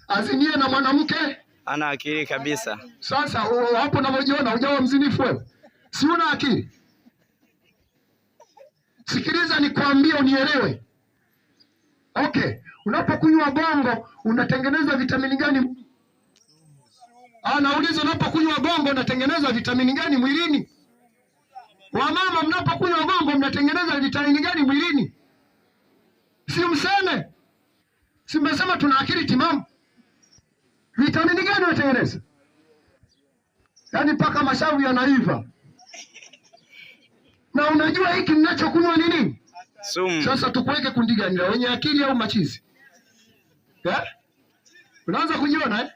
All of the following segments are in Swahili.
Azinie na mwanamke Ana akili kabisa. Sasa hapo unavyojiona hujawa mzinifu wewe, si una akili? Sikiliza nikwambie, unielewe. Okay, unapokunywa gongo unatengeneza vitamini gani? Anauliza, unapokunywa gongo unatengeneza vitamini gani mwilini? Wamama, mnapokunywa gongo mnatengeneza vitamini gani mwilini? Si mseme, si mmesema tuna akili timamu? Vitamini gani unatengeneza? Yaani mpaka mashavu yanaiva. Na unajua hiki ninachokunywa ni nini? Sumu. Sasa tukuweke kundi gani, la wenye akili au machizi? Eh? Unaanza kujiona eh?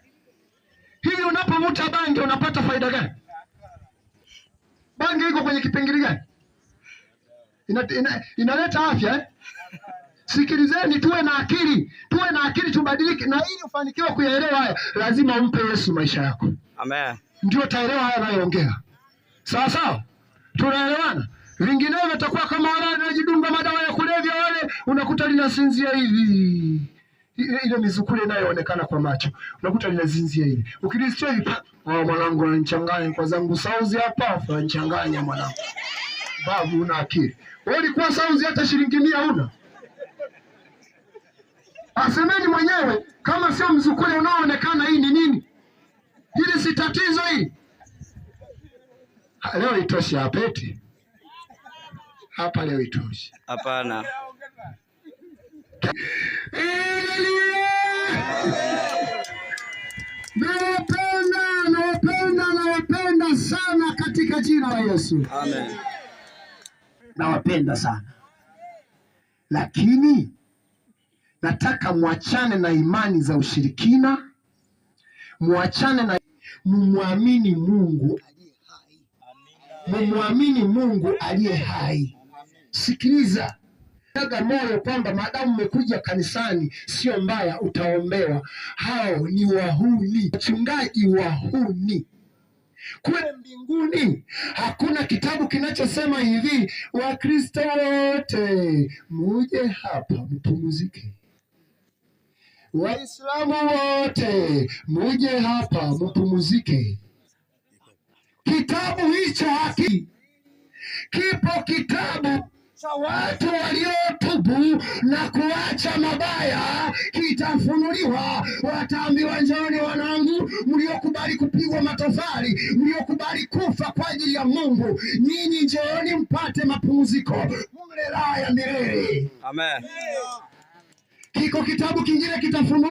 Hivi unapovuta bangi unapata faida gani? Bangi iko kwenye kipengele gani? Inaleta afya eh? Sikilizeni, tuwe na akili, tuwe na akili, tubadilike. Na ili ufanikiwe kuyaelewa haya, lazima umpe Yesu maisha yako. Amen. Ndio taelewa haya anayoongea. Sawa sawa, tunaelewana? Vinginevyo itakuwa kama wale wanaojidunga madawa ya kulevya wale, unakuta linasinzia hivi, ile mizukule inayoonekana kwa macho, unakuta linasinzia hivi, ukilisikia hivi, oh, mwanangu ananichanganya kwa zangu sauzi hapa, ananichanganya mwanangu. Babu, una akili wewe? Ulikuwa sauzi hata shilingi 100 una? Asemeni mwenyewe kama sio mzukule unaoonekana, hii ni nini? Hili si tatizo hili. Leo itoshe hapa eti. Hapa leo itoshe. Hapana. Nawapenda, nawapenda, nawapenda sana katika jina la Yesu. Amen. Nawapenda sana. Lakini nataka muachane na imani za ushirikina, muachane na, mumwamini Mungu aliye hai. Mumwamini Mungu aliye hai. Sikiliza, aga moyo kwamba maadamu mmekuja kanisani sio mbaya, utaombewa. Hao ni wahuni, wachungaji wahuni. Kule mbinguni hakuna kitabu kinachosema hivi, Wakristo wote muje hapa mpumzike, Waislamu wote muje hapa mpumzike. Kitabu hicho haki kipo, kitabu cha watu waliotubu na kuacha mabaya kitafunuliwa. Wataambiwa, njooni wanangu, mliokubali kupigwa matofali, mliokubali kufa kwa ajili ya Mungu, nyinyi njooni mpate mapumziko, mle raha ya milele. Amen. Kiko kitabu kingine kitafunuliwa.